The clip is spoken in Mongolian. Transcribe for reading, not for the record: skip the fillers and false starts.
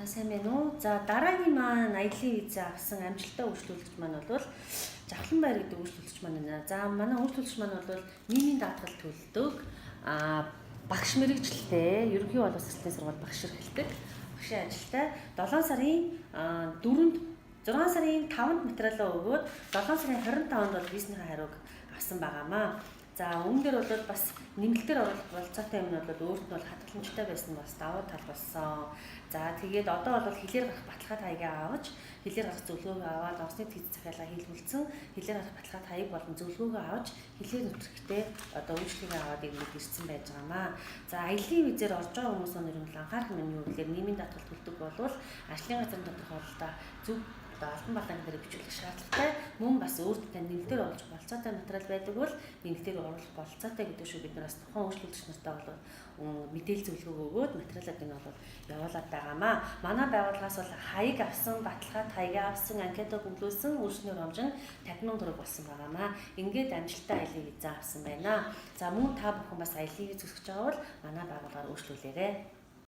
За, сайн байна уу? За, дараагийн маань аялын виза авсан амжилттай үйлчлүүлэгч маань бол Жавхланбаяр гэдэг үйлчлүүлэгч маань байна. За, манай үйлчлүүлэгч маань бол нийгмийн даатгал төлдөг. Багш мэргэжилтэй, ерөнхий боловсролын сургууль багш эрхэлдэг. Багшийн ажилтай 7 сарын 4-нд, 6 сарын 5-нд материалаа өгөөд 7 сарын 25-нд бол визийнхээ хариуг авсан байгаамаа. За, үүн дээр бол бас нэмэлтээр оруулах болцоотой юм нь бол өөрт нь бол хадгаламжтай байсан нь бас давуу тал болсон. За, тэгээд одоо бол хилээр гарах баталгаа хаягаа авч, хилээр гарах зөвлөгөөгөө аваад, онгоцны тэд захиалга хийлгүүлсэн, хилээр гарах баталгаа хаяг болон зөвлөгөөгөө авч, хилээр нэвтрэхтэй одоо үйлчилгээ аваад ингэж ирсэн байж байгаамаа. За, аялын визээр орж байгаа хүмүүс нь ер нь анхаарах юм юу гэхээр нийгмийн даатгал төлдөг болвол ажлын газрын тодорхойлолтоо зөв одоо албан балан дээр бичүүлэх шаардлагатай. Мөн бас өөрт тань нэмэлтээр оруулах болцоотой материал байдаг бол нэмэлтээр оруулах болцоотой гэдэг шиг бид нар бас тухайн үйлчлүүлэгч нартай бол мэдээлэл зөвлөгөө өгөөд материалыг энэ бол явуулаад байгаамаа. Манай байгууллагаас бол хаяг авсан, баталгаа хаяг авсан, анкета бүглүүлсэн үйлчлэлийн хэмжээ нь 50,000 төгрөг болсон байгаамаа. Ингээд амжилттай аялын виза авсан байна. За, мөн та бүхэн бас аялын виз өсгөж байгаа бол манай байгууллагаар үйлчлүүлээрэй.